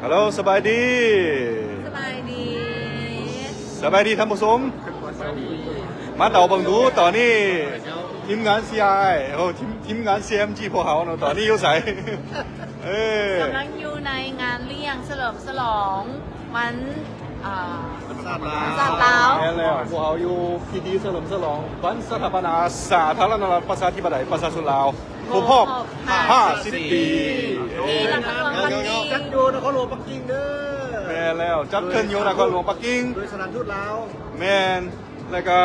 ຮັລໂຫຼ ສະບາຍດີ ສະບາຍດີ ສະບາຍດີທ່ານຜູ້ຊົມ ມາເດົາເບິ່ງດູ ຕອນນີ້ທີມງານ ຊີອາຍ ໂອ້ ທີມ ທີມງານ ຊີເອັມຈີ ພວກເຮົາເນາະ ຕອນນີ້ຢູ່ໃສ? ເອີ ກຳລັງຢູ່ໃນງານລ້ຽງສະເຫຼີມສະຫຼອງວັນ ອ່າ ປະຊາຊາດລາວ ປະຊາຊາດລາວ ແມ່ນແລ້ວ ພວກເຮົາຢູ່ພິທີສະເຫຼີມສະຫຼອງວັນສະຖາປະນາສາທາລະນະລັດ ປະຊາທິປະໄຕ ປະຊາຊົນລາວ ຄົບຮອບ ຫ້າສິບປີ ເອີ ຈັດຢູ່ນະຄອນຫຼວງປັກກິ່ງເດີ ແມ່ນແລ້ວ ຈັດຂຶ້ນຢູ່ນະຄອນຫຼວງປັກກິ່ງ ໂດຍສະຖານທູດລາວ ແມ່ນ ແລ້ວກະ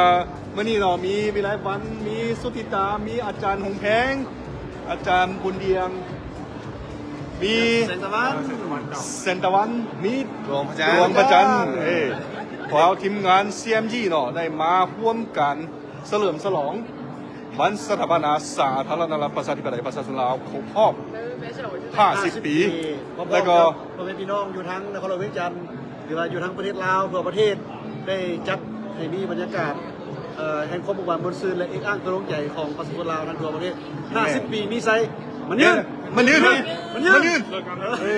ມື້ນີ້ເນາະ ມີວິໄລວັນ ມີສຸທິຕາ ມີອາຈານຫົງແພງ ອາຈານບຸນດຽງ ມີ ແສງຕາວັນ ແສງຕາວັນ ມີ ຫຼວງພະຈັນ ຫຼວງພະຈັນ ເອີ ພວກເຮົາທີມງານ ຊີເອັມຈີ ເນາະ ໄດ້ມາຮ່ວມກັນສະເຫຼີມສະຫຼອງ ວັນສະຖາປະນາສາທາລະນະລັດ ປະຊາທິປະໄຕ ປະຊາຊົນລາວ ຄົບຮອບ ຫ້າສິບປີ ແລ້ວກໍ ພໍ່ແມ່ພີ່ນ້ອງຢູ່ທາງນະຄອນຫຼວງວຽງຈັນ ຫຼືວ່າຢູ່ທາງປະເທດລາວ ທົ່ວປະເທດ ໄດ້ຈັດໃຫ້ມີບັນຍາກາດ ເອີ ແຫ່ງຄວາມໝູ່ໝານມ່ວນຊື່ນ ແລະ ເອກອ້າງຕົວລົງໃຈຂອງປະຊາຊົນລາວທັງທົ່ວປະເທດ ຫ້າສິບປີມີໄຊ ໝັ້ນຍືນ ໝັ້ນຍືນ ໝັ້ນຍືນ ເອີ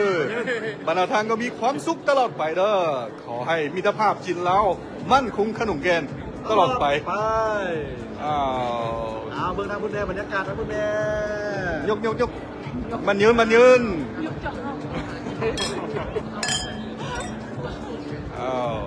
ບັນດາທ່ານກໍມີຄວາມສຸກຕະຫຼອດໄປເດີ ຂໍໃຫ້ມິດຕະພາບຈີນລາວໝັ້ນຄົງຂະໜົງແກ່ນຕະຫຼອດໄປ ຕະຫຼອດໄປ ອ້າວ ອ້າວ ເບິ່ງທາງພຸ້ນແດ່ ບັນຍາກາດທາງພຸ້ນແດ່ ຍົກ ຍົກ ຍົກ ໝັ້ນຍືນ ໝັ້ນຍືນ ອ້າວ